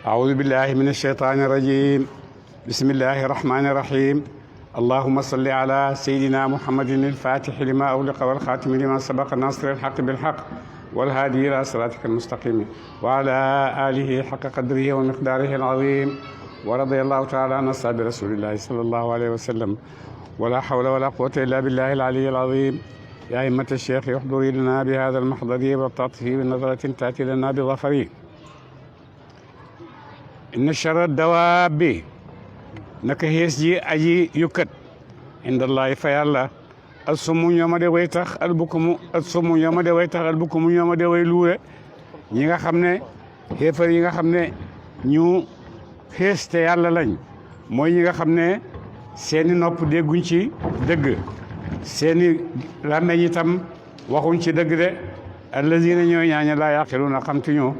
أعوذ بالله من الشيطان الرجيم بسم الله الرحمن الرحيم اللهم صل على سيدنا محمد الفاتح لما أغلق والخاتم لما سبق ناصر الحق بالحق والهادي إلى صراطك المستقيم وعلى آله حق قدره ومقداره العظيم ورضي الله تعالى عن أصحاب رسول الله صلى الله عليه وسلم ولا حول ولا قوة إلا بالله العلي العظيم يا أئمة الشيخ احضري لنا بهذا المحضر والتعطف بنظرة تأتي لنا بظفر inna chara dawaabi naka xees ji aji yukkat indallahi fa yàlla al sumu ñooma de way tax al bukkumu al sumu ñooma de way tax al bukkumu ñooma de way luure ñi nga xam ne xéefar yi nga xam ne ñu xees te yàlla lañ mooy ñi nga xam ne seeni nopp dégguñ ci dëgg seeni làmmeñ itam waxuñ ci dëgg de allazina ñooy ñaaña laa yaqiluuna xamtuñu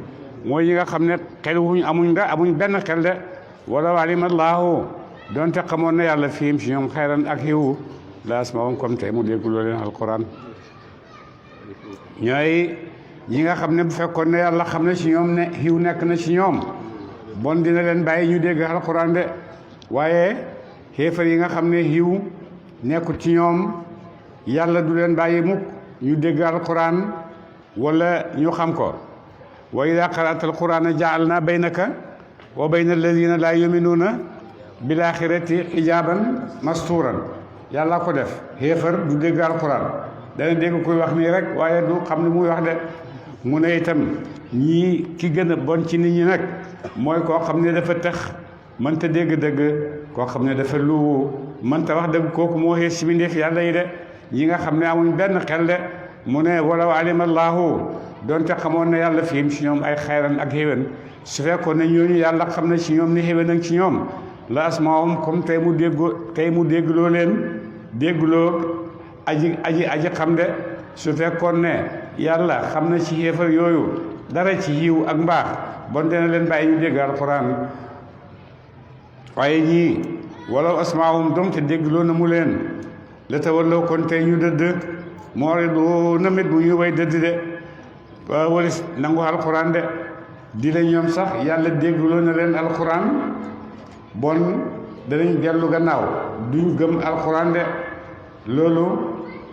mooy yi nga xam ne xel wuñ amuñ benn xel de wala alimallahu donte xamoon na yàlla fiim si ñoom xayran ak xiwu la asmaum comme tey mu dégguloo leen alquran ñooy ñi nga xam ne bu fekkoon ne yàlla xam ne si ñoom ne xiw nekk na si ñoom bon dina leen bàyyi ñu dégg alquran de waaye xéefar yi nga xam ne xiw nekkul ci ñoom yàlla du leen bàyyi mukk ñu dégg alquran wala ñu xam ko wa ida qara'ta alqur'ana ja'alna baynaka wa bayna alladina la yuminuuna bil axirati hijaban masturan yàlla ko def xéefar du dégg alqur'an dana dégg kuy wax nii rek waaye du xam ne muy wax de mu ne itam ñii ki gën a bon ci nit ñi nag mooy koo xam ne dafa tëx mënta dégg dëgg koo xam ne dafa lu mënta wax dëgg kooku moo xees si bindeef yàlla yi de ñi nga xam ne amuñ benn xel de mu ne walaw alima allahu donte xamoon na yàlla fiim si ñoom ay xayran ak xéwén su fekkoon ne ñooñu yàlla xam na ci ñoom ni xéwén ak ci ñoom la asmaahum comme tey mu déggloo leen déggloo aji xam de su fekkoon ne yàlla xam na ci xéefar yooyu dara ci yiw ak mbaax bon dina leen bàyyi ñu dégg alquran waaye ñii walaw asmaahum donte déggloo na mu leen la tawallaw kon tey ñu dëdd mooridu namit bu ñuy way dëdd de waaw walis nangu alquran de di la ñoom sax yàlla déggloo na leen alquran bon danañ dellu gannaaw duñ gëm alquran de loolu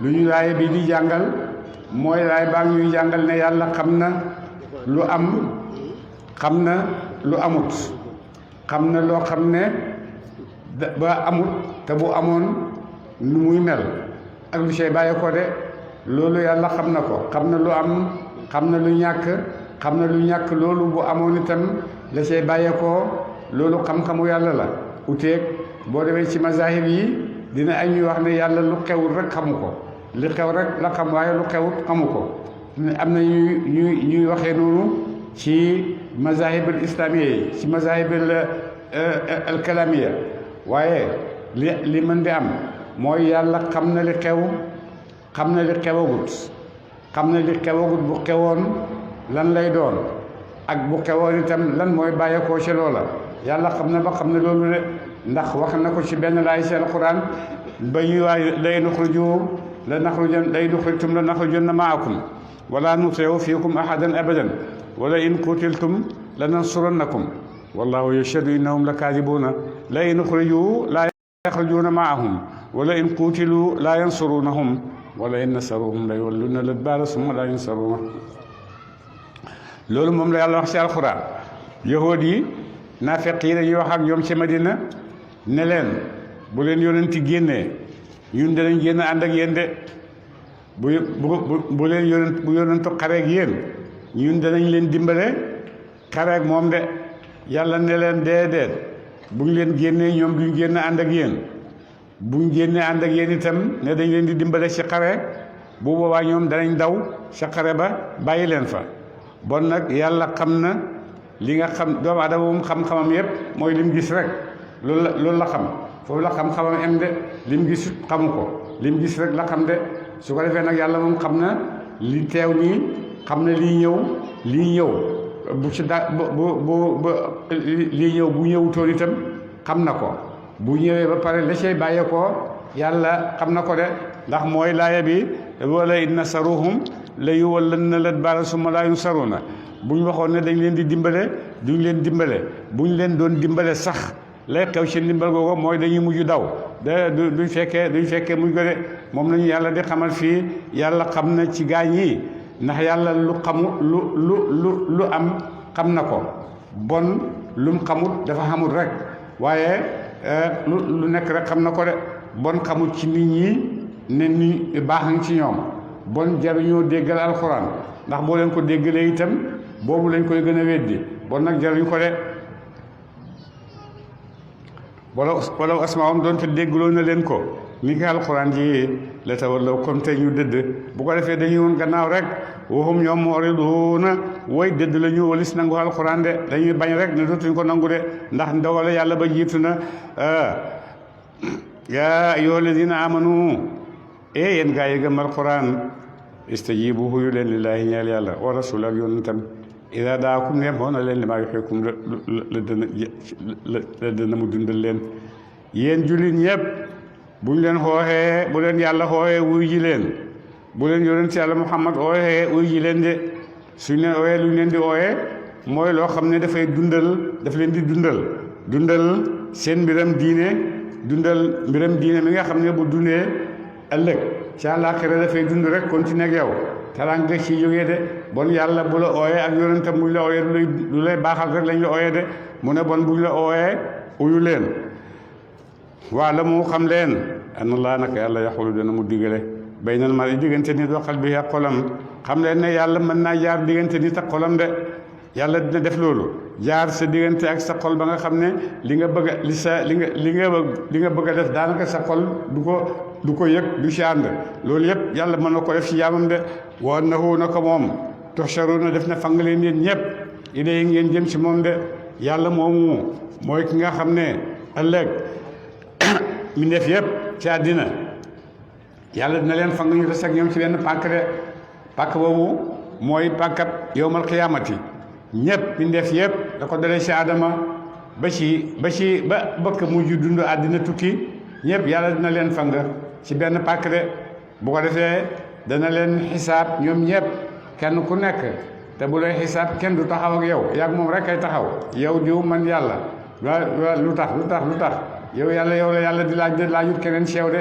lu ñu laay bi di jàngal mooy laay baa ñuy jàngal ne yàlla xam na lu am xam na lu amut xam na loo xam ne ba amut te bu amoon nu muy mel ak lu sey bàyyi ko de loolu yàlla xam na ko xam na lu am xam na lu ñàkk loolu bu amoon itam la see bàyyeekoo loolu xam-xamu yàlla la uteeg boo demee ci mazahib yi dina ay ñuy wax ne yàlla lu xewul rek xamu ko li xew rek la xam waaye lu xewut xamu ko am na ñuy waxee noonu ci mazahib al islamiyya yi ci mazahib al kalamiya waaye li mën di am mooy yàlla xam na li xew xam na li xewagut xam na li xewagut bu xewoon lan lay doon ak bu xewoon itam lan mooy bàyyeekoo ci loola yàlla xam na ba xam ne loolu de ndax wax na ko ci benn laay seen alquran ba ñuy waay lay nuxrijtum la naxrujanna maakum wala nutii'u fiikum ahadan abadan wala in qutiltum la nansurannakum wallahu yashhadu innahum la kaadibuuna la in uxrijuu laa yaxrujuuna maahum wala in quutilu laa yansurunahum wala in nasaruhum la yawallunna al-adbaara summa laa yansaruuna loolu moom la yàlla wax ci alxuraan yahuud yi naafeq yi dañuy wax ak ñoom ci Madina ne leen bu leen yonenti génnee ñun danañ génn ànd ak yéen de bu leen yonentu xareeg yéen ñun danañ leen dimbale xareeg moom de yàlla ne leen déedéet buñ leen génnee ñoom duñ génn ànd ak yéen buñ génnee ànd ak yéen itam ne dañ leen di dimbale ci xare bu boobaa ñoom danañ daw ci xare ba bàyyi leen fa bon nag yàlla xam na li nga xam doomu aadama moom xam-xamam yëpp mooy lim gis rek loolu la xam foofu la xam-xamam em de lim gis xamu ko lim gis rek la xam de su ko defee nag yàlla moom xam na li teew nii xam na lii ñëw bu ci lii ñëw bu ñëwutoon itam xam na ko bu ñëwee ba pare la cay bàyyeekoo yàlla xam na ko de ndax mooy laaya bi wala in nasaruhum la yuwallanna al-adbaara summa laa yunsaruuna bu ñu waxoon ne dañ leen di dimbale duñ leen dimbale bu ñu leen doon dimbale sax lay xew ci ndimbal googu mooy dañuy mujj daw duñ fekkee mujj ko de moom lañu yàlla di xamal fii yàlla xam na ci gaañ yi ndax yàlla lu xamu lu am xam na ko bon lu mu xamut dafa xamul rek waaye lu nekk rek xam na ko de bon xamut ci nit ñi ne ni baax nañ ci ñoom bon jaruñoo déggal alxuraan ndax boo leen ko déggalee itam boobu lañ koy gën a weddi bon nag jaruñ ko de wala asmaawam doon te déggloo na leen ko ni nga alxuraan ji la tawallaw comme tey ñu dëdd bu ko defee dañuy woon gannaaw rek waxum ñoom mu'riduuna woy dëdd la ñu walis nangu alxuraan de dañuy bañ rek ne dootuñ ko nangu de ndax ndogale yàlla ba jiitu na yaa ayyuha alladina amanu yéen gaa yi gëm alxuraan istajibu huyu leen lillaahi ñeel yàlla wa rasul ak yonentam ida daakum ne moo na leen li maa yuhyikum la dana mu dundal leen yéen jullit ñëpp bu ñu leen xooxee bu leen yàlla xooxee wuy ji leen bu leen yonent yàlla Muhammad xooxee wuy ji leen de suñ leen ooyee lu ñu leen di ooyee mooy loo xam ne dafay daf leen di dundal seen mbiram diine mi nga xam ne bu dundee ëllëg ci àllaaxira dafay dund rek continuer ak yow taranga ci jógee de bon yàlla bu la ooyee ak yonentam bu ñu la ooyee lu lay baaxal rek lañ la ooyee de mu ne bon bu ñu la ooyee uyu leen waa la mu xam leen anallah naka yàlla yaxulu dana mu digale baynal mar'i diggante nit wa qalbihi ak xolam xam leen ne yàlla mën naa jaar diggante nit ak xolam de yàlla dina def loolu jaar sa diggante ak sa xol ba nga xam ne li nga bëgg a bëgg a def daanaka sa xol du ko yëg du ci ànd loolu yëpp yàlla mën na ko def ci jaamam de wa annahu naka moom tuhsharuuna def na fang leen yéen ñëpp ilayhi ngeen jëm ci moom de yàlla moomu mooy ki nga xam ne ëllëg mi def yëpp ci àddina yàlla dina leen fang ñu des ak ñoom ci benn pàkk de pàkk boobu mooy pàkkat yowmal qiyaamati ñëpp mi def yëpp da ko dalee ci Adama ba bëkk mujj dund àddina tukki ñëpp yàlla dina leen fang ci benn pàkk de bu ko defee dana leen xisaab ñoom ñëpp kenn ku nekk te bu lay xisaab kenn du taxaw ak yow yaag moom rek ay taxaw yow diw man yàlla lu tax yow yàlla yow la yàlla di laaj de laajut keneen ci yow de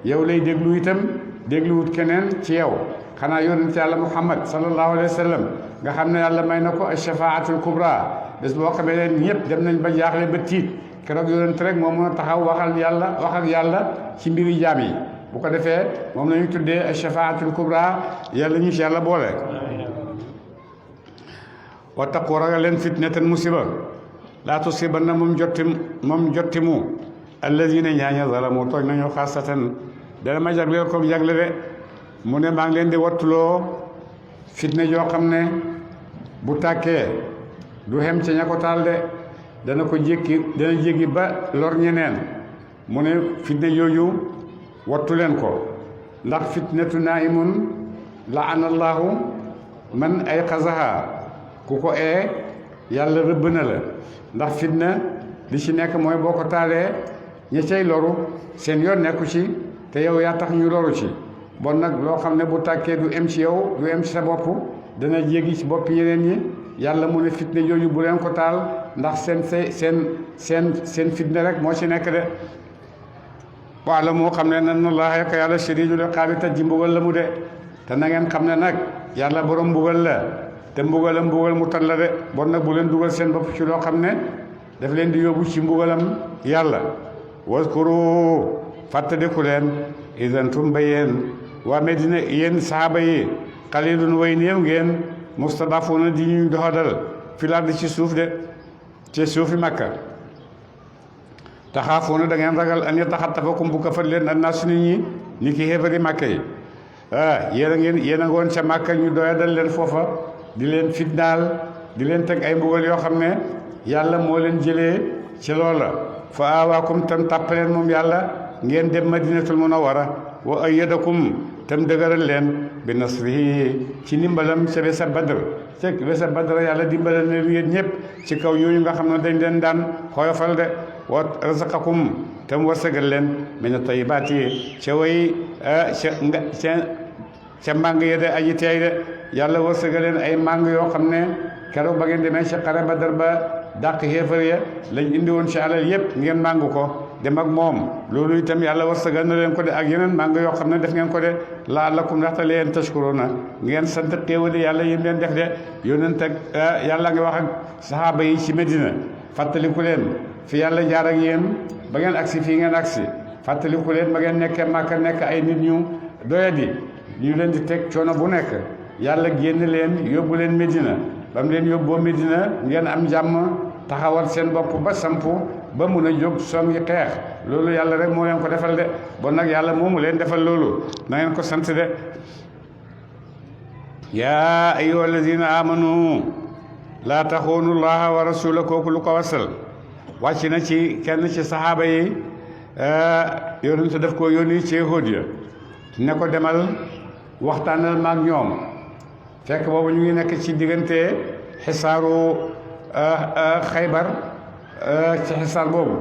yow lay déglu itam dégluwut keneen ci yow xanaa yonent yàlla Muhammad sallallahu alayhi wa sallam nga xam ne yàlla may na ko ashafaatul kubra bés boo xamee leen ñëpp dem nañ ba jaaxle ba tiit keroog yonent rek moo mën a taxaw wax ak yàlla ci mbiri jaam yi bu ko defee moom la ñu tuddee ashafaatul kubra yàlla ñu ci yàlla boole wattaqu ragal leen fitnatan musiba laa tusibanna moom jottimu alladina ñaaña zalamu tooñ nañu xaasatan dana ma jagleel ko jagle de mu ne maa ngi leen di wattuloo fitne joo xam ne bu tàkkee du xem ca ña ko taal de dana jéggi ba lor ñeneen mu ne fitne jooju wattu leen ko ndax fitnatu naimun laana allahu man ay xasaha ku ko yàlla rëbb na la ndax fitna li ci nekk mooy boo ko taalee ña cay loru seen yoon nekku ci te yow yaa tax ñu loru ci bon nag loo xam ne bu tàkkee du em ci yow du em ci sa bopp dana jéggi ci bopp yeneen ñi yàlla mu ne fitne jooju bu leen ko taal ndax seen fitne rek moo ci nekk de waala moo xam ne nan Allaaha yaka yàlla shadiidul iqaabi taj ji mbugal la mu de te na ngeen xam ne nag yàlla borom mbugal la te mbugal mu tal la de bon nag bu leen dugal seen bopp ci loo xam ne daf leen di yóbbu ci mbugalam yàlla waskuru fàttaliku leen idantum ba yéen waa Medina yéen sahaaba yi qalilun way néew ngeen mustadafuuna di ñuy doxadal fil ardi ci suuf de ci suufi Makka taxaafuuna da ngeen ragal an yataxattafakum bu ko fat leen annaasu nit ñi ni ki xéefari Makka yi yéen a ngoon ca Makka ñu doyadal leen foofa di leen fitnaal di leen teg ay mbugal yoo xam ne yàlla moo leen jëlee ci loola fa aawaakum tam tàppaleen moom yàlla ngeen dem madinatul munawwara wa ayyadakum tam dëgëral leen bi nasrihi ci ndimbalam ca besa badr ca besa badr yàlla dimbalal leen yéen ñëpp ci kaw ñooñu nga xam ne dañ leen daan xoyofal de wa razaqakum tam warsagal leen mina tayyibaati ca way ca màng ya de aji teey de yàlla warsagal leen ay màng yoo xam ne keroog ba ngeen demee ci xare Badar ba dàq xéefar ya lañ indi woon ci alal yépp ngeen màng ko dem ak moom loolu itam yàlla wërsëgal na leen ko de ak yeneen màng yoo xam ne def ngeen ko de la'allakum ndaxte leen tashkuruna ngeen sant xéewali yàlla yim leen def de yónnent ak yàlla nga wax ak saxaaba yi ci Medina fàttaliku leen fi yàlla jaar ak yéen ba ngeen agsi fii ngeen agsi fàttaliku leen ba ngeen nekkee Màkka nekk ay nit ñu doyadi ñu leen di teg coono bu nekk yàlla génn leen yóbbu leen Medina ba mu leen yóbboo Medina ngeen am jàmm taxawal seen bopp ba sampu ba mun a jóg songi xeex loolu yàlla rek moo leen ko defal de bon nag yàlla moomu leen defal loolu na ngeen ko sant de yaa ayyuha alladina amanu laa taxoonu llaha wa rasula kooku lu ko wasal wàcc na ci kenn ci saxaaba yi yonent daf ko yónni ci yahuud ya ne ko demal waxtaanal maag ñoom fekk boobu ñu ngi nekk ci diggante xisaaru Xaybar ci xisaar boobu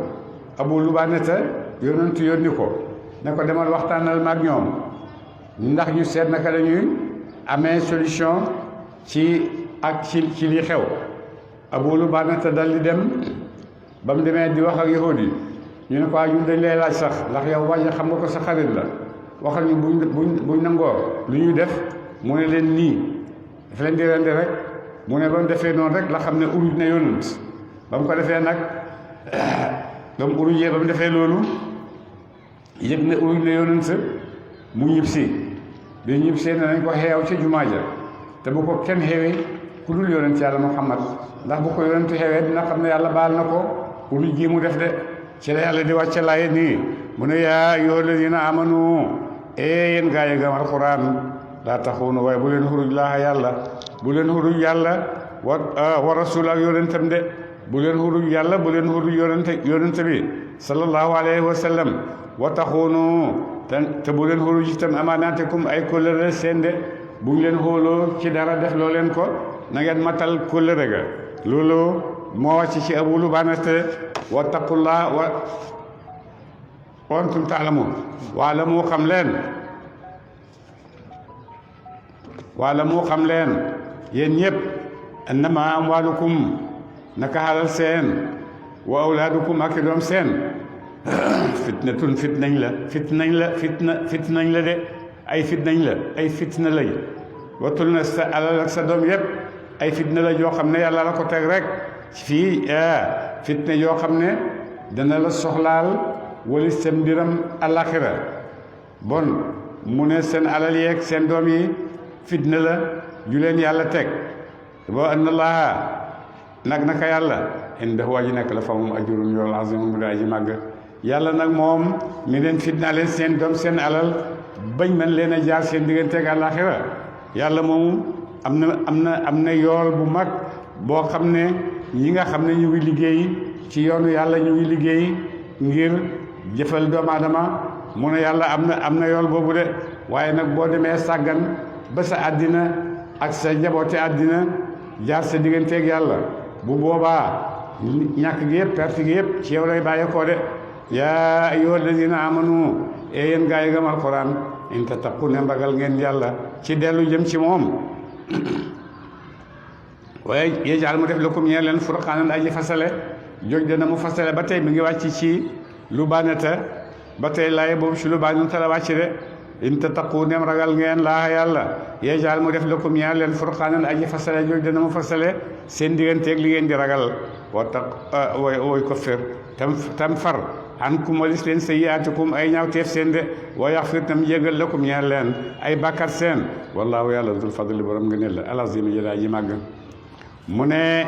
Abu Lubaanata yonent yónni ko ne ko demal waxtaanal maag ñoom ndax ñu seet naka lañuy amee solution ci li xew Abu Lubaanata dal di dem ba mu demee di wax ak yahuud yi ñu ne ko ñun dañ lay laaj sax ndax yow wàññi xam nga ko sa xarit la waxal ñu buñ nangoo lu ñuy def mu ne leen nii daf leen di rendi rek mu ne ba mu defee noonu rek la xam ne uruj na yonent ba mu ko defee nag ba mu urujee ba mu defee loolu yëg ne uruj na yonent mu ñib si bi ñib see ne nañ ko xeew ca jumaa ja te bu ko kenn xeewee ku dul yonent yàlla Muhammad ndax bu ko yonent xeewee dina xam ne yàlla baal na ko uruj gi mu def de ci la yàlla di wàcce laaye nii mu ne yaa ayyuha alladina amanu yéen gaa yi gëm alquran laa taxuunu waaye bu leen xuruj laaha yàlla bu leen xuruj yàlla wa rasul ak yonentam de bu leen xuruj yàlla bu leen xuruj yonente bi sallallahu alayhi wa sallam wa taxuunu te bu leen xuruj itam amaanaatikum ay kóllëre seen de bu ñu leen xooloo ci dara def loo leen ko na ngeen matal kóllëre ga loolu moo wàcc ci Abu Lubaanata wattaqullah wa antum taalamuun waala moo xam leen yéen ñëpp annama amwaalukum naka xalal seen wa awlaadukum ak doom seen fitnatun fitnañ la de ay fitna lañ watul na sa alal ak sa doom yëpp ay fitna la joo xam ne yàlla la ko teg rek fii fitna yoo xam ne dana la soxlaal wali seen mbiram alaxira bon mu ne seen alal yeeg seen doom yi fitna la ju leen yàlla teg wa anna allaha naka yàlla indahu aji nekk la fa moom ajurun yool azim bu daa ji màgg yàlla nag moom mi leen fitna leen seen doom seen alal bañ man leen a jaar seen digganteeg alaxira yàlla moomu am na yool bu mag boo xam ne ñi nga xam ne ñu ngi liggéey ci yoonu yàlla ñu ngi liggéey ngir jëfal doomu aadama mu ne yàlla am na yool boobu de waaye nag boo demee sàggan ba sa àddina ak sa njaboote àddina jaar sa digganteeg yàlla bu boobaa ñàkk gi yëpp perte gi yëpp ci yow lay bàyyeekoo de yaa ayyuha alladina amanu yéen gaa yi gëm alquran in tattaqu ne mbagal ngeen yàlla ci dellu jëm ci moom waaye yéjaal mu def lakum ñeen leen furqaanan aji fasale joj dana mu fasale ba tey mi ngi wàcc ci Lubaanata ba tey laaye boobu ci Lubaanata la wàcc de in tattaqu nem ragal ngeen laa yàlla yéjaal mu def lakum ñeen leen furqaanan aji fasale joj dana mu fasale seen digganteeg li ngeen di ragal wa taq woy ko fir tam far ankum walis leen sayyi'aatikum ay ñaawteef seen de wa yaxfir tam jégal lakum ñeen leen ay bàkkaar seen wallaahu yàlla dul fadli borom ngëneel la alazim jëlaa ji màgg mu ne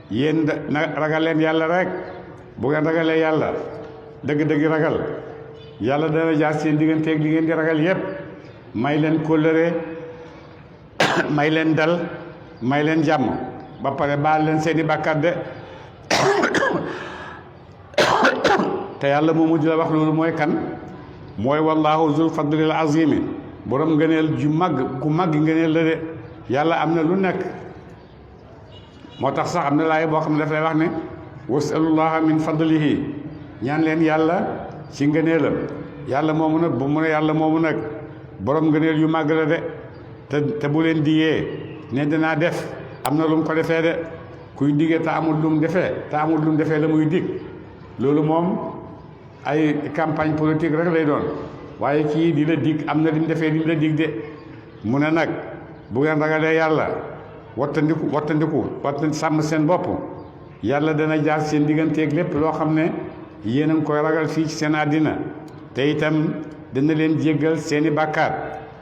yéen ragal leen yàlla rek bu ngeen ragalee yàlla dëgg-dëgg ragal yàlla dana jaar seen digganteeg li ngeen di ragal yépp may leen kóllëre may leen dal may leen jàmm ba pare baal leen seeni bàkkaar de te yàlla moomu di la wax loolu mooy kan mooy wallaahu zul fadlil azimi borom ngëneel ju màgg ku màgg ngëneel la de yàlla am na lu nekk moo tax sax am na laay boo xam ne daf lay wax ne wasalullaha min fadlihi ñaan leen yàlla ci ngëneelam yàlla moomu nag bu mu ne yàlla moomu nag borom ngëneel yu màgg la de te bu leen digee ne danaa def am na lu mu ko defee de kuy diggee te amul lu mu defee la muy dig loolu moom ay campagne politique rek lay doon waaye kii di la dig am na li mu defee li mu la dig de mu ne nag bu ngeen ragalee yàlla wattandiku sàmm seen bopp yàlla dana jaar seen digganteeg lépp loo xam ne yéen a ngi koy ragal fii ci seen àddina te itam dana leen jéggal seeni bàkkaar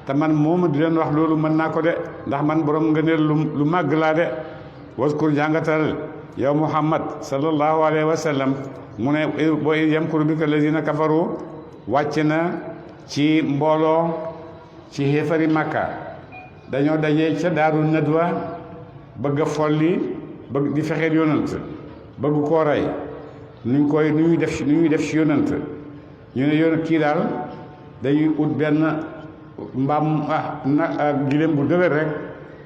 te man mooma di leen wax loolu mën naa ko de ndax man borom ngëneel lu màgg laa de waskur jàngatal yow muhammad sallallahu alayhi wa sallam mu ne boo yamkuru bika lazina kafaru wàcc na ci mbooloo ci xéefari makka dañoo dajee ca daaru nadwa bëgg a folli bëgg di fexeel yonant bëgg koo rey nu ñuy def ci yonant ñu ne yonant kii daal dañuy ut benn mbaam giléem bu dëgër rek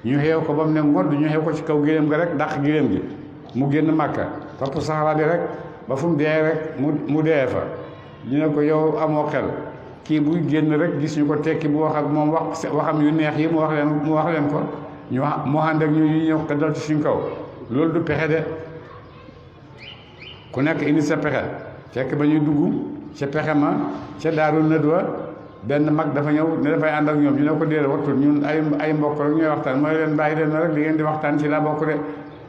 ñu xeew ko ba mu ne ngodd ñu xeew ko ci kaw giléem ga rek dàq giléem gi mu génn màkka topp saxara bi rek ba fu mu dee rek mu dee fa ñu ne ko yow amoo xel kii buy génn rek gis ñu ko tekki bu wax ak moom waxam yu neex yi mu wax leen ko mu ànd ak ñu ñëw ko dal ci suñ kaw loolu du pexe de ku nekk indi sa pexe fekk ba ñuy dugg ca pexe ma ca daaru nadwa benn mag dafa ñëw ne dafay ànd ak ñoom ñu ne ko déedéet wattul ñun ay mbokk rek ñooy waxtaan mooy leen bàyyi leen rek li ngeen di waxtaan ci laa bokk de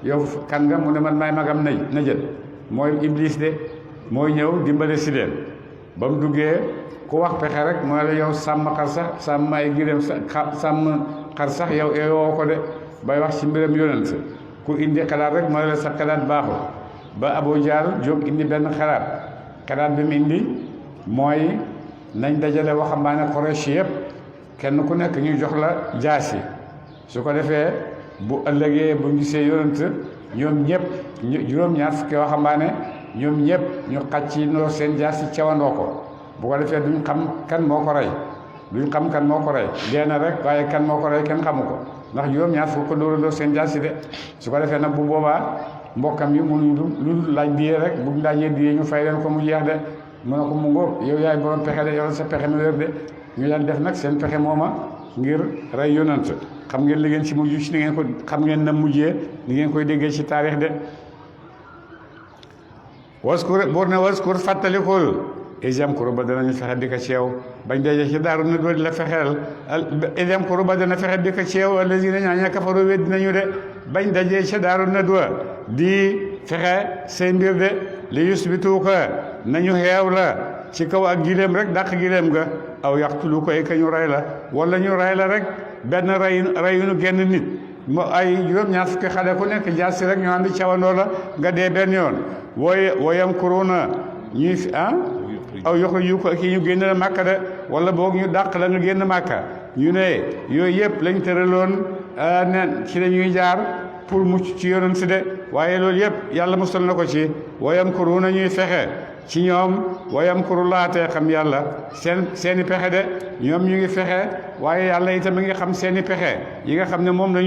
yow kan nga mu ne man maay magam na jël mooy iblis de mooy ñëw dimbale si leen ba mu duggee ku wax pexe rek mooy la yow sàmm xar sax sàmm ay gileem sàmm xar sax yow eewoo ko de bay wax ci mbiram yonent ku indi xalaat rek mooy la sa xalaat baaxul ba Abu Jahl jóg indi benn xalaat bi mu indi mooy nañ dajale waxambaane Quraysh yëpp kenn ku nekk ñu jox la jaasi su ko defee bu ëllëgee bu gisee yonent ñoom ñëpp juróom-ñaar fukki waxambaane ñoom ñëpp ñu xàccindoo seen jaasi cawandoo ko bu ko defee duñ xam kan moo ko rey dee na rek waaye kan moo ko rey kenn xamu ko ndax juróom-ñaar fukk ko dóorandoo seen jaasi de su ko defee nag bu boobaa mbokkam yi mënuñ lu laaj diyee rek bu ñu laajee diyee ñu fay leen ko mu jeex de mu ne ko mu ngóob yow yaay borom pexe de yow sa pexe mi wér de ñu daan def nag seen pexe mooma ngir rey yonant xam ngeen li ngeen ci mujj ci ni ngeen ko xam ngeen na mujjee ni ngeen koy déggee ci taarix de waskur buur ne waskur fàttalikul isam kuru ba danañu fexe di ko ceew bañ daje ci daaru na doon la fexeel isam kuru ba dana fexe di ko ceew allazina ñaaña kafaru wedd dinañu de bañ dajee ci daaru na doon di fexe seen mbir de li yusbituuka nañu xeew la ci kaw ak gileem rek dàq gileem ga aw yaxtulu ko ka ñu rey la wala ñu rey la rek benn reyunu genn nit mo ay juróom-ñaar fukki xale ku nekk jaasi rek ñu ànd cawandoo la nga dee benn yoon woyam kuruna ñuy aw yoxu ko kii ñu génn la màkka de wala boog ñu dàq la nga génn màkka ñu ne yooyu yëpp lañ tëraloon nen ci la ñuy jaar pour mucc ci yonent si de waaye loolu yëpp yàlla musal na ko ci woyam kuruna ñuy fexe ci ñoom wayam kuru laatee xam yàlla seeni pexe de ñoom ñu ngi fexe waaye yàlla itam mi ngi xam seeni pexe yi nga xam ne moom la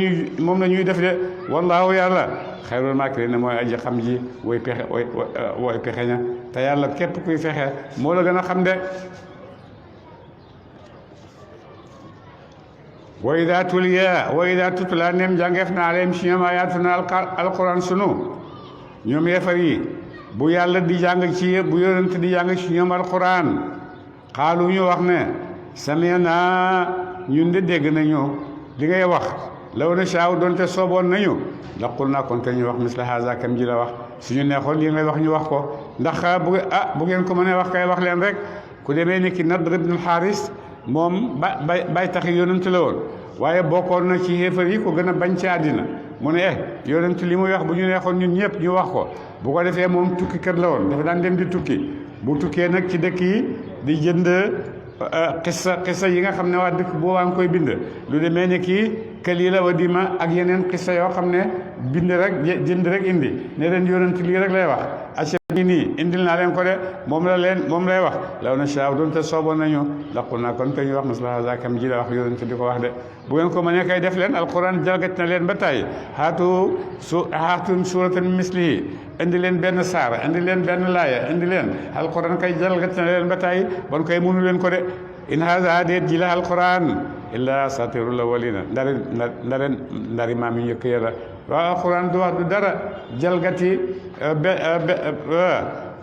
ñuy def de wallaahu yàlla xayrul maakiriin ne mooy aji xam ji way pexe ña te yàlla képp kuy fexe moo la gën a xam de wa idaa tutla nem jàngeef na alayhim si ñoom ayaatuna alquran sunu ñoom yeefar yi bu yàlla di jàng ci bu yonent di jàng ci ñoom alquran xaalu ñu wax ne sami'na ñun de dégg nañu li ngay wax law nashaa'u doonte sooboon nañu la qulnaa kon te ñu wax misla haazaa kam ji la wax suñu neexoon li ngay wax ñu wax ko ndax bu ngeen ko mënee wax kay wax leen rek ku demee ni ki Nadr ibn al-Haaris moom bay taxi yonent la woon waaye bokkoon na ci xéefar yi ko gën a bañ ci àddina mu ne yonent li muy wax bu ñu neexoon ñun ñëpp ñu wax ko bu ko defee moom tukki kër la woon dafa daan dem di tukki bu tukkee nag ci dëkk yi di jënd xissa yi nga xam ne waa dëkk boobaa nga koy bind lu demee ne kii Kalila wa Dima ak yeneen xissa yoo xam ne bind rek jënd rek indi ne leen yonent lii rek lay wax achet nii indil naa leen ko de moom lay wax law na shaaw doonte sooboon nañu laqul naa kon te ñu wax masla zakam ji la wax yonent di ko wax de bu ngeen ko mënee kay def leen alquran jalgat na leen ba tey haatu suuratan mislihi indi leen benn saar indi leen benn laaya indi leen alquran kay jalgat na leen ba tey bon koy mënu leen ko de in haza déet ji la alquran illa satirul awwalina ndari maam yu njëkk ya la waaw alxuraan du wax du dara jalgati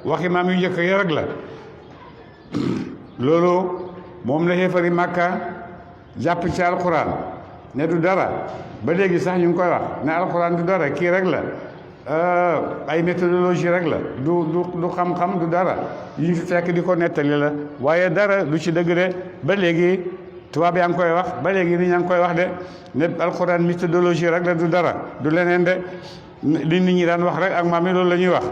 waxi maam yu njëkk yi rek la loolu moom la xéefari Màkka jàpp ci alxuraan ne du dara ba léegi sax ñu ngi koy wax ne alxuraan du dara kii rek la ay méthodologie rek la du xam-xam du dara yi ñu fi fekk di ko nettali la waaye dara du ci dëgg de ba léegi tubaab yaa ngi koy wax ba léegi nit ñaa ngi koy wax de ne alxuraan méthodologie rek la du dara du leneen de li nit ñi daan wax rek ak maam yi loolu la ñuy wax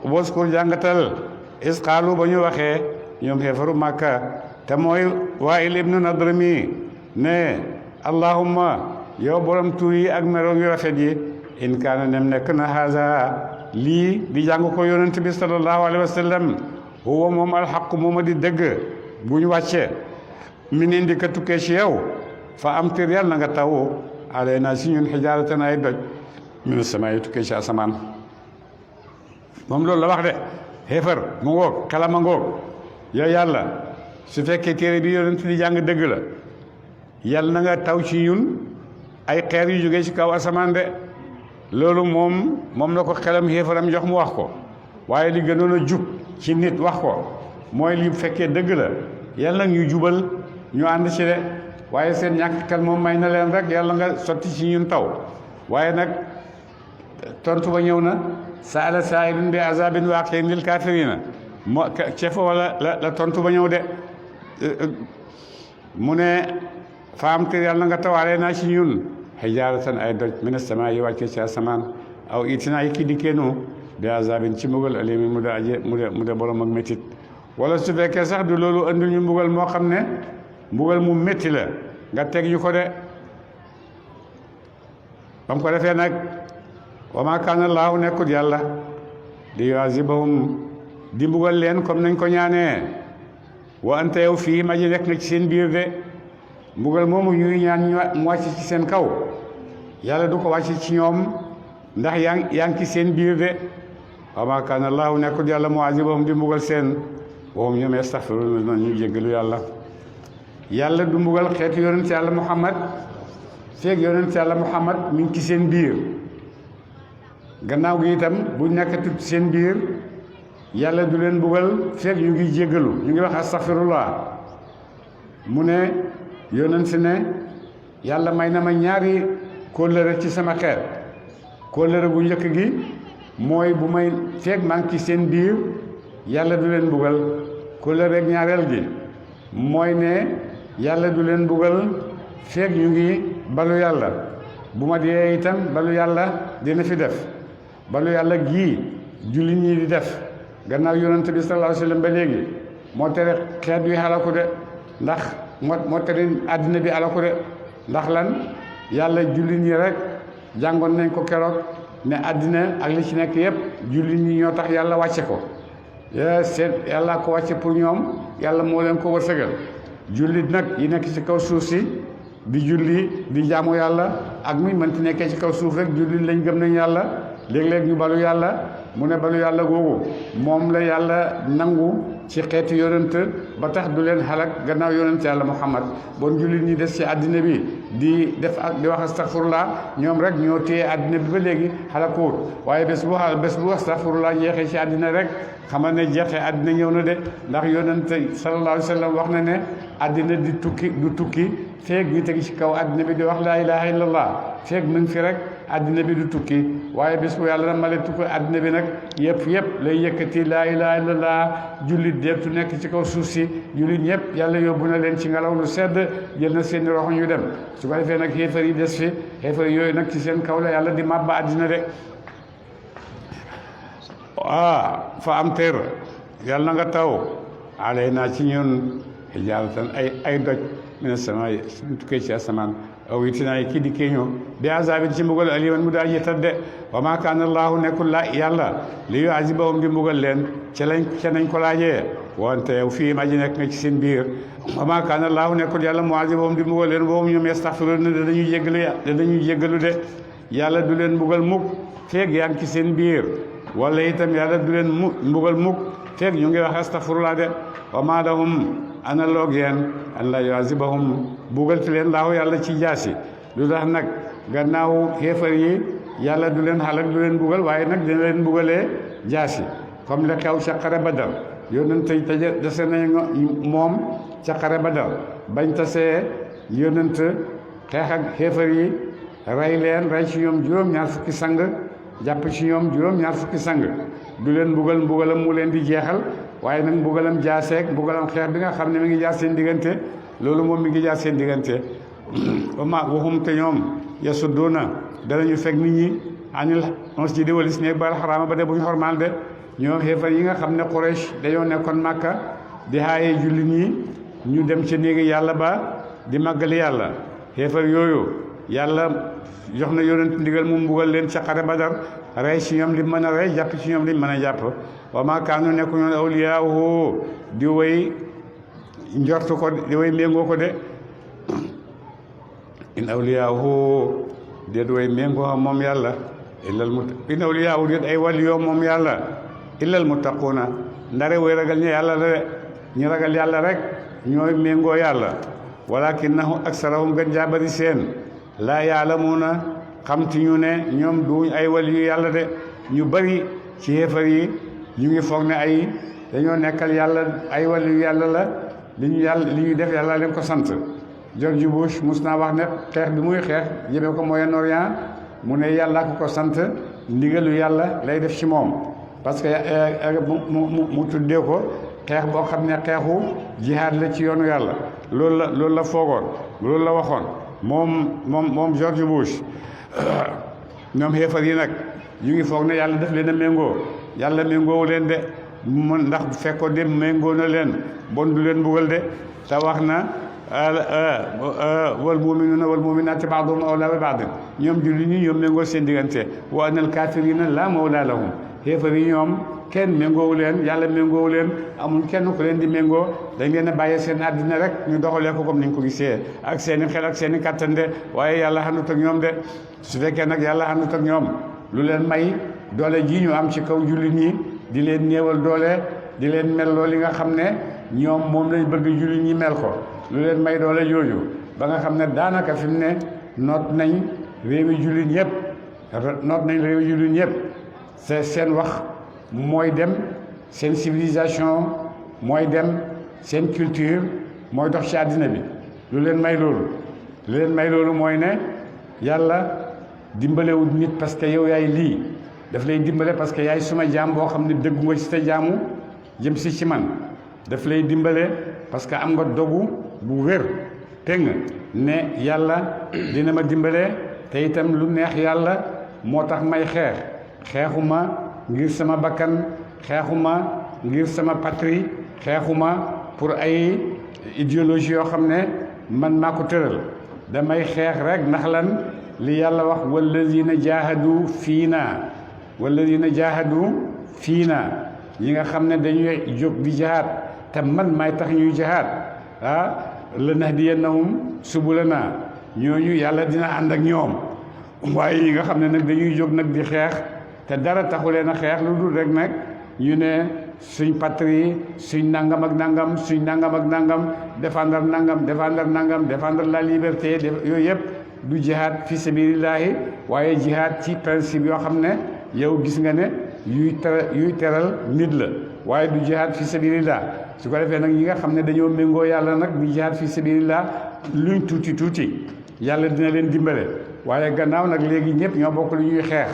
waskur jàngatal isqaalu ba ñu waxee ñoom xeefaru Màkka te mooy Waa'il ibnu Nadr mi ne allahumma yow borom tur yi ak meloom yu rafet yi in kaana nem nekk na haza lii di jàng ko yonent bi sallallahu alayhi wa sallam huwa moom alxaqu mooma di dëgg bu ñu wàcce min indika tukkee ci yow fa amtir yàlla na nga taw alayna si ñun xijaaratan ay doj min samaa'i tukkee ci asamaan moom loolu la wax de xeefar mu ngoog xelama ngoog yow yàlla su fekkee téere bi yonent di jàng dëgg la yàlla na nga taw ci ñun ay xeer yu jógee ci kaw asamaan de loolu moom la ko xelam xéefaram jox mu wax ko waaye li gënoon a jub ci nit wax ko mooy li fekkee dëgg la yàlla nag ñu jubal ñu ànd ci de waaye seen ñàkk xel moom may na leen rek yàlla nga sotti ci ñun taw waaye nag tontu ba ñëw na saala saa'ilun bi azabin waaqi'in lil kaafiriina moo ceefo wala la tontu ba ñëw de mu ne faamtir yàlla na nga tawaale naa ci ñun hijaaratan ay doj mina samaa yi wàccee ci asamaan aw itinaa yi kii dikkeenu bi azabin ci mbugal alimi mu de borom ak métit wala su fekkee sax du loolu andil ñu mbugal moo xam ne mbugal mu métti la nga teg ñu ko de ba mu ko defee nag wa maa kaana allaahu nekkut yàlla di yuazibahum di mbugal leen comme nañ ko ñaanee wa anta yow fii ma ji nekk nga ci seen biir de mbugal moomu ñuy ñaan mu wàcc ci seen kaw yàlla du ko wàcc ci ñoom ndax yaa ngi ci seen biir de wa maa kaana allaahu nekkut yàlla muazibahum di mbugal seen wa hum ñoom yastaghfiruun ñu jéggalu yàlla du mbugal xeetu yonent yàlla Muhammad feeg yonent yàlla Muhammad mi ngi ci seen biir gannaaw gi itam bu nekkatut ci seen biir yàlla du leen mbugal feeg ñu ngi jéggalu ñu ngi wax astaghfirullah mu ne yonent ne yàlla may na ma ñaari kóllëre ci sama xeet kóllëre bu njëkk gi mooy bu may feeg maa ngi ci seen biir yàlla du leen mbugal kóllëre ak ñaareel gi mooy ne yàlla du leen mbugal feeg ñu ngi balu yàlla bu ma dee itam balu yàlla dina fi def balu yàlla gii jullit ñi di def gannaaw yonent bi sallallahu alayhi wa sallam ba léegi moo tere xeet wi xalaku de ndax moo tere àddina bi xalaku de ndax lan yàlla jullit ñi rek jàngoon nañ ko keroog ne àddina ak li ci nekk yépp jullit ñi ñoo tax yàlla wàcce ko seet yàlla ko wàcce pour ñoom yàlla moo leen ko wërsëgal jullit nag yi nekk ci kaw suuf si di julli di jaamu yàlla ak muy mënti nekkee ci kaw suuf rek jullit lañ gëm nañ yàlla léeg-léeg ñu balu yàlla mu ne balu yàlla googu moom la yàlla nangu ci xeeti yonent ba tax du leen xalak gannaaw yonent yàlla Muhammad bon jullit ñi des ci àddina bi di wax astaghfirullah ñoom rek ñoo téye àddina bi ba léegi xalakuwut waaye bés bu astaghfirullah jeexee ci àddina rek xamal ne jeexee àddina ñëw na de ndax yonent sallallahu alayhi wa sallam wax na ne àddina du tukki feeg ñu tegi ci kaw àddina bi di wax laa ilaha illallah feeg mu ngi fi rek àddina bi du tukki waaye bés bu yàlla na male tukki àddina bi nag yëpp lay yëkkati laa ilaha illallah jullit deetu nekk ci kaw suuf si jullit ñëpp yàlla yóbbu na leen ci ngelaw lu sedd jël na seeni roxo ñu dem su ko defee nag xéefar yi des fi xéefar yooyu nag ci seen kaw la yàlla di màbba àddina de fa am teer yàlla na nga taw alay naa ci ñun hijaaratan ay doj mina samaa'i suñu tukkee ci asamaan aw itinaa kii di kii ñëw bi azaabin ci mbugal aliman mu daa ji tadde wa maa kaana allaahu nekkul la yàlla li yu'azibahum di mbugal leen ca nañ ko laajee wante yow fii ma ji nekk nga ci seen biir wa maa kaana allaahu nekkul yàlla mu'azibahum di mbugal leen boobu ñoom yastaghfiruun ne dañuy jéggalu de yàlla du leen mbugal mukk feeg yaa ngi ci seen biir wala itam yàlla du leen mbugal mukk feeg ñu ngi wax astaghfirullah de wa maa lahum ana loog yéen an la yu'azibahum bugalti leen laahu yàlla ci jaasi lu tax nag gannaaw xéefar yi yàlla du leen xalak du leen bugal waaye nag dina leen bugalee jaasi comme le xew ca xare Badar yonent taje dese nañ moom ca xare Badar bañ tasee yonent xeex ak xéefar yi rey leen rey ci ñoom juróom-ñaar fukki sang jàpp ci ñoom juróom-ñaar fukki sang du leen mbugalam mu leen di jeexal waaye nag mbugalam jaaseeg mbugalam xeex bi nga xam ne mi ngi jaar seen diggante loolu moom mi ngi jaar seen diggante wama waxum te ñoom yasudduuna danañu fekk nit ñi anil masjidi walis néeg ba xaraama ba de bu ñu xormaal de ñoom xeefar yi nga xam ne Quraysh dañoo nekkoon Màkka di xaaye jullit ñi ñu dem ca néegi yàlla ba di màggali yàlla xeefar yooyu yàlla jox na yonent ndigal mu mbugal leen ca xare Badar rey ci ñoom li mën a rey jàpp ci ñoom li mën a jàpp wa maa kaanu nekku ñoon awliyaahu di way njortu ko di way méngoo ko de in awliyaahu déet way méngoo moom yàlla in awliyaahu déet ay waliyoo moom yàlla illal muttaquuna ndare way ragal ñi yàlla la de ñi ragal yàlla rek ñooy méngoo yàlla walakinnahu aksarahum gën jaabari seen laa yaalamuuna xamti ñu ne ñoom duñ ay waliyu yàlla de ñu bari ci xéefar yi ñu ngi foog ne ay dañoo nekkal yàlla ay waliyu yàlla la li ñu def yàlla leen ko sant George Bush mus naa wax ne xeex bi muy xeex jëmee ko Moyen-Orient mu ne yàlla ko sant ndigalu yàlla lay def ci moom parce que mu tuddee ko xeex boo xam ne xeexu jihaad la ci yoonu yàlla loolu la foogoon loolu la waxoon moom George Bush ñoom xeefar yi nag ñu ngi foog ne yàlla def leen a méngoo yàlla méngoowu leen de mën ndax bu fekkoon de méngoo na leen bon du leen mbugal de te wax na wal mu'minuuna wal mu'minaati ba'duhum awlaa bi ba'din ñoom julli ñi ñoom méngoo seen diggante wa annal kaafiriina laa mawlaa lahum xeefar yi ñoom kenn méngoowu leen yàlla méngoowu leen amul kenn ku leen di méngoo dañ leen a bàyyee seen àddina rek ñu doxalee ko comme niñ ko gisee ak seen i xel ak seen i kattan de waaye yàlla àndut ak ñoom de su fekkee nag yàlla àndut ak ñoom lu leen may doole ji ñu am ci kaw jullit ñi di leen néewal doole di leen melloo li nga xam ne ñoom moom lañ bëgg jullit ñi mel ko lu leen may doole jooju ba nga xam ne daanaka fi mu ne noot nañ réewi jullit ñëpp seen wax mooy dem seen civilisation mooy dem seen culture mooy dox ci àddina bi lu leen may loolu mooy ne yàlla dimbalewut nit parce que yow yaay lii daf lay dimbale parce que yaay suma jaam boo xam ne dëggu nga ci te jaamu jëm si ci man daf lay dimbale parce que am nga dogu bu wér tëng ne yàlla dina ma dimbale te itam lu neex yàlla moo tax may xeexuma ngir sama bakkan xeexuma ngir sama patrie xeexuma pour ay idéologie yoo xam ne man maa ko tëral damay xeex rek ndax lan li yàlla wax walladina jaahadu fiina ñi nga xam ne dañuy jóg di jihaad te man maay tax ñuy jihaad lanahdiyannahum subulana ñooñu yàlla dina ànd ak ñoom waaye ñi nga xam ne nag dañuy jóg nag di xeex te dara taxu leen a xeex lu dul rek nag ñu ne suñ patrie suñ nangam ak nangam suñ nangam ak nangam défendre nangam défendre la liberté yooyu yëpp du jihaad fi sabilillahi waaye jihaad ci principe yoo xam ne yow gis nga ne yuy teral nit la waaye du jihaad fi sabilillah su ko defee nag ñi nga xam ne dañoo méngoo yàlla nag du jihaad fi sabilillah luñ tuuti yàlla dina leen dimbale waaye gannaaw nag léegi ñëpp ñoo bokk lu ñuy xeex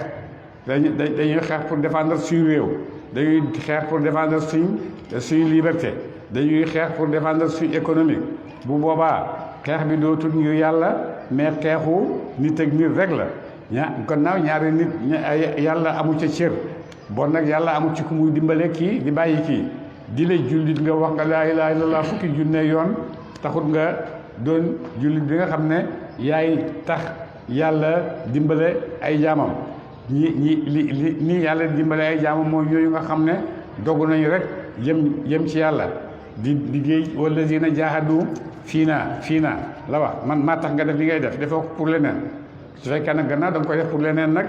dañuy xeex pour défendre suñu réew dañuy xeex pour défendre suñu liberté dañuy xeex pour défendre suñu économique bu boobaa xeex bi dootul ngir yàlla mais xeexu nit ak nit rek la gannaaw ñaari nit yàlla amu ca cër bon nag yàlla amu ci ku muy dimbale kii di bàyyi kii di la jullit nga wax nga laa ilaaha illallaah fukki junne yoon taxut nga doon jullit bi nga xam ne yaay tax yàlla dimbale ay jaamam nii yàlla dimbale ay jaamam mooy ñooyu nga xam ne dogu nañu rek jëm ci yàlla di liggéey wallazina jaahadu fiina la wax man maa tax nga def li ngay def defoo ko pour leneen su fekkee nag gannaaw da nga koy def pour leneen nag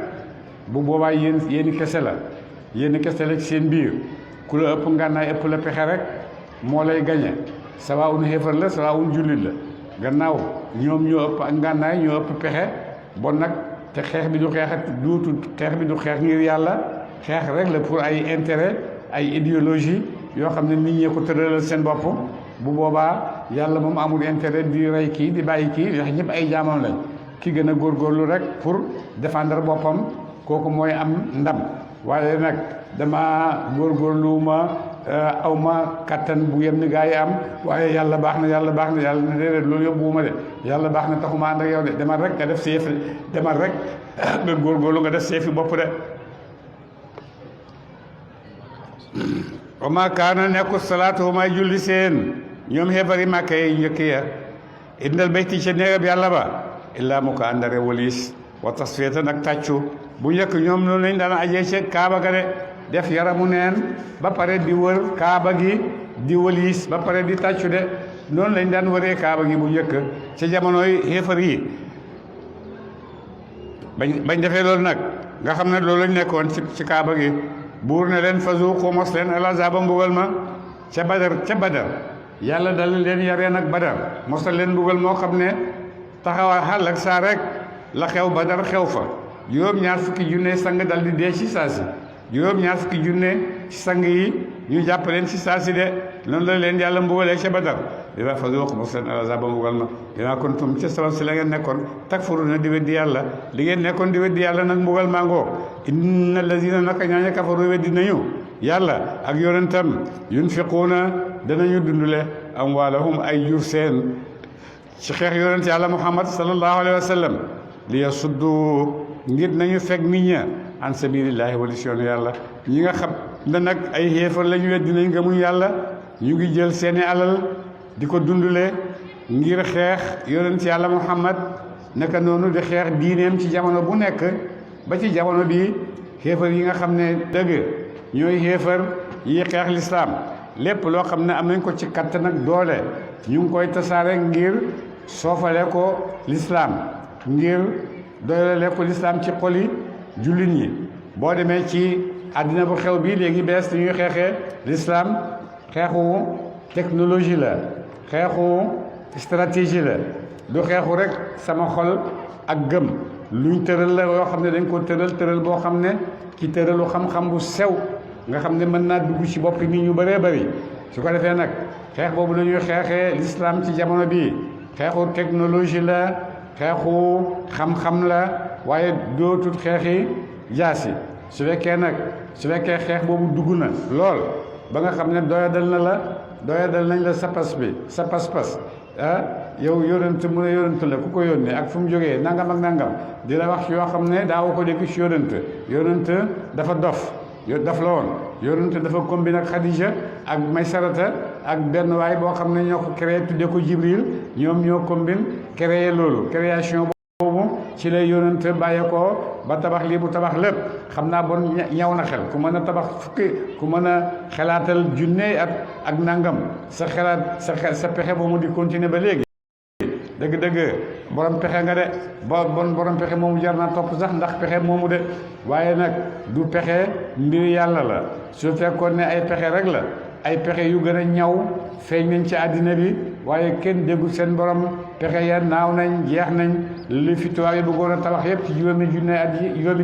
bu boobaa yéeni kese la ci seen biir ku la ëpp ngànnaay ëpp la pexe rek moo lay gañe sawaawun xéefar la sawaawun jullit la gannaaw ñoom ñoo ëpp ak ngànnaay ñoo ëpp pexe bon nag te xeex bi du xeex bi du xeex ngir yàlla xeex rek la pour ay intérêt ay idéologie yoo xam ne nit ñee ko tëralal seen bopp bu boobaa yàlla moom amul intérêt di rey kii di bàyyi kii ndax ñëpp ay jaamam lañ ki gën a góorgóorlu rek pour défendre boppam kooku mooy am ndam waaye nag dama góorgóorlu ma aw ma kattan bu yenn gaa yi am waaye yàlla baax na yàlla na déedéet loolu yóbbuwuma de yàlla baax na taxuma ànd ak yow de demal rek nga def sa yëf demal rek nga góorgóorlu nga def sa yëfi bopp de wa maa kaana nekkul salaatu may julli seen ñoom xeebari màkka yi njëkk ya indal bayti ca néegab yàlla ba illaa mu ko àndare walis wa tasfiyatan nag tàccu bu njëkk ñoom noonu lañ daan ajee ca kaaba ga de def yaramu neen ba pare di wër kaaba gi di walis ba pare di tàccu de noonu lañ daan wëree kaaba gi bu njëkk ca jamonoy xeefar yi bañ defee loolu nag nga xam ne loolu lañ nekkoon ci kaaba gi buur ne leen fazuuqu mos leen al-azaaba mbugal ma ca badar yàlla dal leen yaree nag badar mosal leen mbugal moo xam ne taxawa xàll ak saa rek la xew badar xew fa juróom-ñaar fukki junne sang dal di dee ci saasi juróom-ñaar fukki junne ci sang yi ñu jàpp leen ci saasi de noonu la leen yàlla mbugalee ca badar dina fazuuqu mos leen al-azaaba mbugal ma dina kuntum ca sabab si la ngeen nekkoon takfuruuna di weddi yàlla li ngeen nekkoon di weddi yàlla nag mbugal maa ngoo inna allazina naka ñaaña kafaru weddi nañu yàlla ak yonentam yunfiquuna danañu dundule amwaalahum ay jur seen ci xeex yonent yàlla muhammad sallallahu alayhi wa sallam li yasuddu ngir nañu fekk nit ña an sabilillahi wali si yoonu yàlla ñi nga xam ne nag ay xéefar lañu weddi nañ gëmuñ yàlla ñu ngi jël seeni alal di ko dundule ngir xeex yonent yàlla muhammad naka noonu di xeex diineem ci jamono bu nekk ba ci jamono bi xéefar yi nga xam ne dëgg ñooy xéefar yi xeex lislaam lépp loo xam ne am nañ ko ci kattan ak doole ñu ngi koy tasaare ngir soofale ko lislaam ngir doylale ko lislaam ci xoli jullit ñi boo demee ci àddina bu xew bi léegi bees ñuy xeexee lislaam xeexu technologie la xeexu stratégie la du xeexu rek sama xol ak gëm luñ tëral la yoo xam ne dañ ko tëral boo xam ne ci tëralu xam-xam bu sew nga xam ne mën naa dugg ci bopp nit ñu bëree bëri su ko defee nag xeex boobu la ñuy xeexee l'islam ci jamono bii xeexu technologie la xeexu xam-xam la waaye dootut xeexi jaasi su fekkee xeex boobu dugg na lool ba nga xam ne doyadal nañ la sa pas-pas yow yonent mu ne yonent la ku ko yónnee ak fu mu jógee nangam ak nangam di la wax yoo xam ne daawu ko dégg ci yonent dafa dof la woon yonent dafa combine ak Khadija ak Maysarata ak benn waay boo xam ne ñoo ko créé tuddee ko Jibril ñoom ñoo combine créé loolu création boobu ci la yonent bàyyeekoo ba tabax lii bu tabax lépp xam naa bon ñaw na xel ku mën a tabax ku mën a xalaatal junne at ak nangam sa xelaat sa pexe ba mu di continuer ba léegi dëgg-dëgg borom pexe nga de borom pexe moomu jar naa topp sax ndax pexe moomu de waaye nag du pexe mbir yàlla la su fekkoon ne ay pexe rek la ay pexe yu gën a ñaw feeñ nañ ci àddina bi waaye kenn déggu seen borom pexe ya naaw nañ jeex nañ li fi tubaab yi bëggoon a tabax yëpp ci juróomi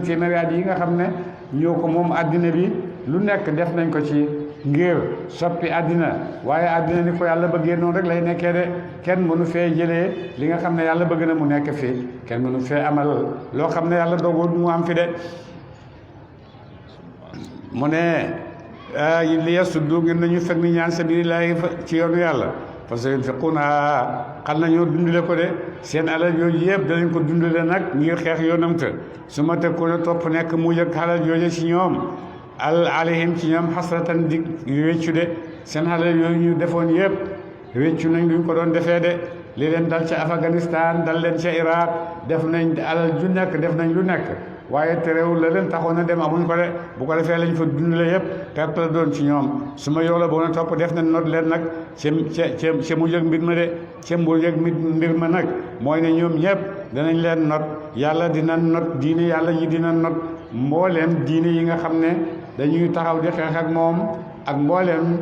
téeméeri at yi nga xam ne ñoo ko moom àddina bi lu nekk def nañ ko ci ngir soppi àddina waaye àddina ni ko yàlla bëggee noonu rek lay nekkee de kenn mënu fee jëlee li nga xam ne yàlla bëgg na mu nekk fi kenn mënu fee amal loo xam ne yàlla doogul mu am fi de mu ne li yasuddu ngir nañu fekk ni ñaan sabilillahi ci yoonu yàlla parce que yunfiquuna xam nañoo dundale ko de seen alal yooyu yëpp danañ ko dundale nag ngir xeex yoonam te su ma teg ko ne topp nekk mujj ak alal yooyu ci ñoom alayhim ci ñoom xasratan di wéccu de seen alal yooyu ñu defoon yëpp wéccu nañ luñ ko doon defee de li leen dal ca Afghanistan dal leen ca Iraq def nañ alal ju nekk def nañ lu nekk waaye terewul la leen taxoon a dem amuñ ko de bu ko defee lañ fa dundale yëpp perte la doon ci ñoom su ma yow la boo na topp def na not leen nag ca mujj ak mbir ma de ca mujj ak mbir ma nag mooy ne ñoom ñëpp danañ leen not yàlla dina not diine yàlla yi dina not mbooleem diine yi nga xam ne dañuy taxaw di xeex ak moom ak mbooleem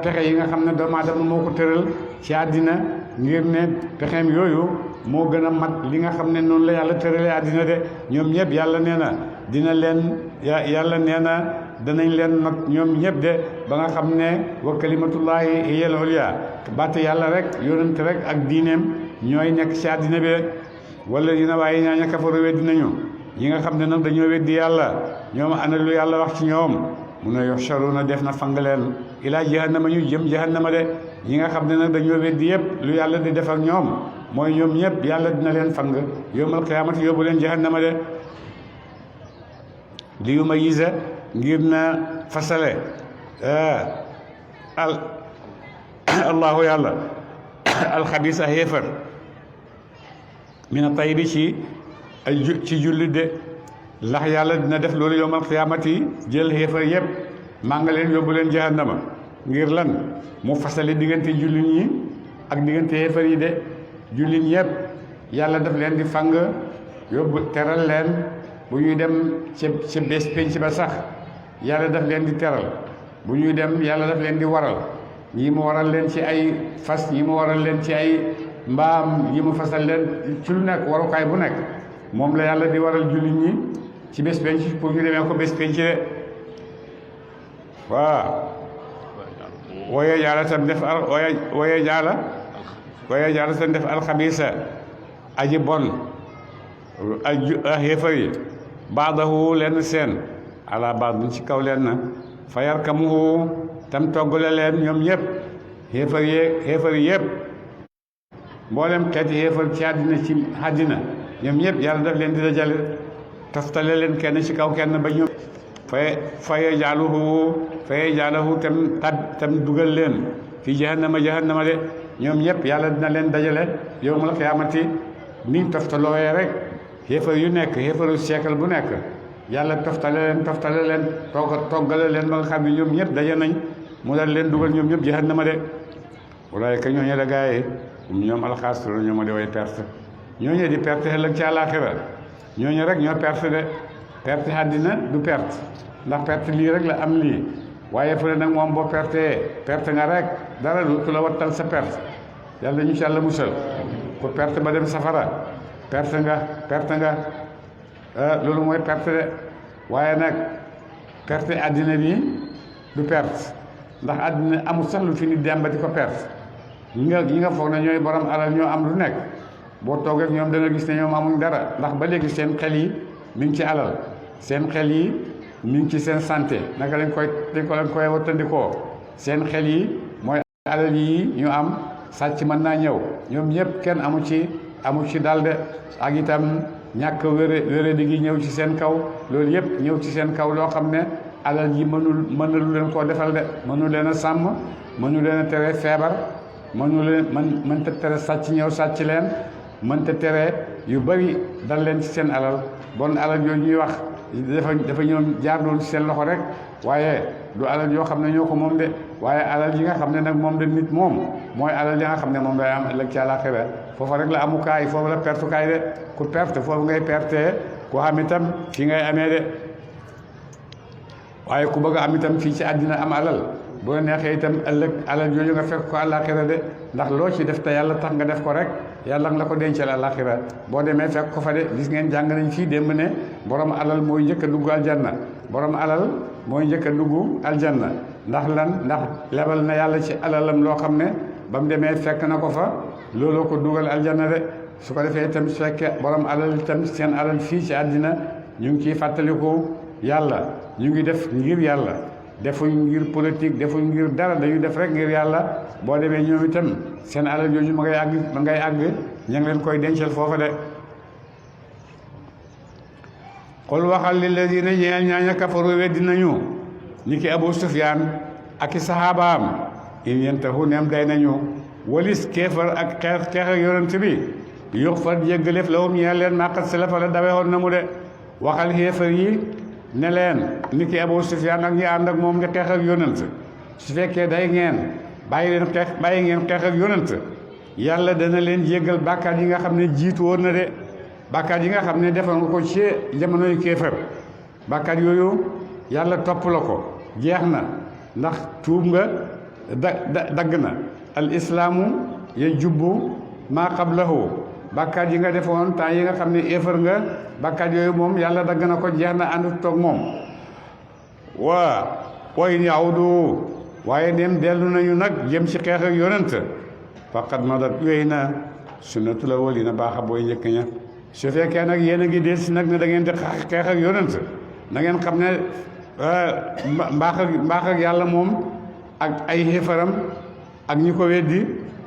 pexe yi nga xam ne doomu aadama moo ko tëral ci àddina ngir ne pexeem yooyu moo gën a mat li nga xam ne noonu la yàlla tëralee àddina de ñoom ñëpp yàlla nee na dina leen yàlla nee na danañ leen not ñoom ñëpp de ba nga xam ne wa kalimatullahi hiya al-ulya baat yàlla rek yonent rek ak diineem ñooy nekk ci àddina bi wala dina waaye ñaaña kafaru weddi nañu ñi nga xam ne nag dañoo weddi yàlla ñoom ana lu yàlla wax ci ñoom mu ne yuhsharuna def na fang leen ilaa jahannama ñu jëm jahannama de ñi nga xam ne nag dañoo weddi yëpp lu yàlla di def ak ñoom mooy ñoom ñëpp yàlla dina leen fang yawmal qiyaamati yóbbu leen jahannama de li yumayyiza ngir na fasale allahu yàlla alxabisa xéefar mina tayyibi ci jullit de ndax yàlla dina def loolu yawmal qiyaamati jël xéefar yëpp maa nga leen yóbbu leen jahannama ngir lan mu fasale diggante jullit ñi ak diggante xéefar yi de jullit ñëpp yàlla daf leen di fang yóbbu teral leen bu ñuy dem ca bés penc ba sax yàlla daf leen di teral bu ñuy dem yàlla daf leen di waral ñii mu waral leen ci ay fas ñii mu waral leen ci ay mbaam yi mu fasal leen ci lu nekk warukaay bu nekk moom la yàlla di waral jullit ñi ci bés penc pour ñu demee ko bés penc de waaw wooye jaala tam def wooye jaala tam def alxabisa aji bon a xéefar yi baadahu lenn seen ala baad ci kaw lenn fa yarkamuhu tam toggale leen ñoom ñëpp xéefar yi yëpp mboolem xeeti xéefar ci àddina ñoom ñëpp yàlla daf leen di dajale toftale leen kenn ci kaw kenn ba ñoom faye jaaluhu tam dugal leen fi jahannama de ñoom ñëpp yàlla dina leen dajale yawmal qiyaamati niñ toftalooyee rek xéefar yu nekk xéefaru siècle bu nekk yàlla toftale leen toggale leen ba nga xam ne ñoom ñëpp daje nañ mu dal leen dugal ñoom ñëpp jahannama de walaayka ñooñu la gaa yi ñoom alxaasiruun ñoo ma di way perte ñooñu di perte ëllëg ci àllaaxira ñooñu rek ñoo perte de perte àddina du perte ndax perte lii rek la am lii waaye fële nag moom boo perte nga rek dara du la wattal sa perte yàlla ñu ci yàlla musal ku perte ba dem safara perte nga loolu mooy perte de waaye nag perte àddina bi du perte ndax àddina amul sax lu fi nit dem ba di ko perte ñi nga foog na ñooy borom alal ñoo am lu nekk boo toogee ak ñoom da nga gis ne ñoom amuñ dara ndax ba léegi seen xel yi mi ngi ci alal seen xel yi mi ngi ci seen santé naka lañ koy wattandikoo seen xel yi mooy alal yi ñu am sàcc mën naa ñëw ñoom ñëpp kenn amu ci dalde ak itam ñàkk wére di gi ñëw ci seen kaw loolu yëpp ñëw ci seen kaw loo xam ne alal yi mënul leen koo defal de mënu leen a sàmm mënu leen a tere feebar mënta tere sàcc ñëw sàcc leen mënta tere yu bari dal leen ci seen alal bon alal yooyu ñuy wax dafa ñëw jaar noonu ci seen loxo rek waaye du alal yoo xam ne ñoo ko moom de waaye alal yi nga xam ne nag moom de nit moom mooy alal yi nga xam ne moom day am ëllëg ci àllaaxira foofa rek la amukaay foofu la pertukaay de ku perte foofu ngay pertee ku am itam fii ngay amee de waaye ku bëgg a am itam fii ci àddina am alal bu la neexee itam ëllëg alal yooyu nga fekk ko àllaaxira de ndax loo ci def te yàlla tax nga def ko rek yàlla nga la ko dencal àllaaxira boo demee fekk ko fa de gis ngeen jàng nañ fii démb ne borom alal mooy njëkk a dugg aljanna borom alal mooy njëkk a dugg aljanna ndax lan ndax lebal na yàlla ci alalam loo xam ne ba mu demee fekk na ko fa looloo ko dugal aljanna de su ko defee itam su fekkee borom alal itam seen alal fii ci àddina ñu ngi ciy fàttaliku yàlla ñu ngi def ngir yàlla defuñ ngir politique defuñ ngir dara dañuy def rek ngir yàlla boo demee ñoom itam seen alal jooju ma ngay àgg ña ngi leen koy dencal foofa de xul waxal lilladina ñeel ñaaña kafaru weddi nañu ni ki Abu Sufyaan ak i saxaabaam in yantahu neem day nañu walis kéefar ak xeex ak yonent bi yux far jéggaleef la wum ñeel leen màqat salafa la dawe woon na mu de waxal xéefar yi ne leen ni ki Abu Sufyaan ak ñi ànd ak moom di xeex ak yonent su fekkee day ngeen bàyyi ngeen xeex ak yonent yàlla dana leen jéggal bàkkaat yi nga xam ne jiitu woon na de bàkkaat yi nga xam ne defal nga ko ci jamonoy kéefar bàkkaat yooyu yàlla topp la ko jeex na ndax tuub nga dagg na al islaamu ya jubbu maa qablahu bàkkaat yi nga defoon temps yi nga xam ne éefar nga bàkkaat yooyu moom yàlla dagg na ko jeex na ànd toog moom wa in yawdu waaye dem dellu nañu nag jëm ci xeex ak yonent faqad madat wéy na sunnatul awwalina baaxa booy njëkk ña su fekkee nag yéen a ngi del si nag ne da ngeen di xeex ak yonent na ngeen xam ne mbaax ak yàlla moom ak ay xéefaram ak ñi ko weddi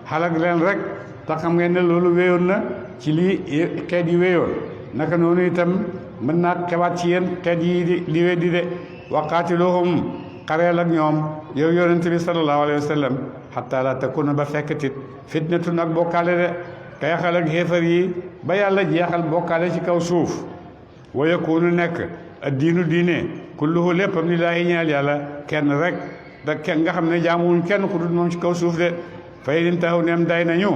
xalak leen rek te xam ngeen ne loolu wéyoon na ci lii xeet yi wéyoon naka noonu itam mën naa xewaat ci yéen xeet yi di weddi de waqaatiluhum xareel ak ñoom yow yonent bi sallallahu alayhi wa sallam xataa la takuna ba fekkatit fitnatun ak bokkaale de xeexal ak xéefar yi ba yàlla jeexal bokkaale ci kaw suuf wa yakunu nekk diinu diine kulluhu léppam lillaahi ñeel yàlla kenn rek da kenn nga xam ne jaamuwuñ kenn ku dul moom ci kaw suuf de fay din taxaw neem day nañu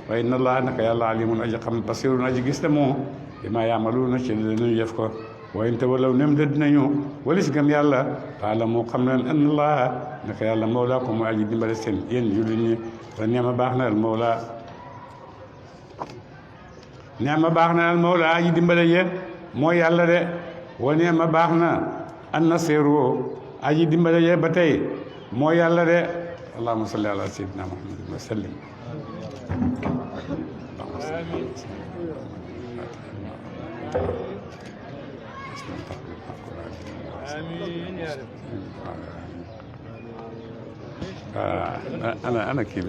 wa inna allaha naka yàlla alimun aji xam basirun aji gis te moo bi ma yaamaluuna ci lañuy def ko wa in tawallaw nem dëdd nañu walis gëm yàlla faala moo xam ne anna allaha naka yàlla mawlaa ko mu aji dimbale seen yéen jullit ñi wa neema baax na al mawla neema baax na al mawla aji dimbale yéen mooy yàlla de wa neema baax na an nasiru aji dimbale yéen ba tey mooy yàlla de allahumma salli ala sayyidina muhammadin wa sallim آمين يا رب. أنا كيف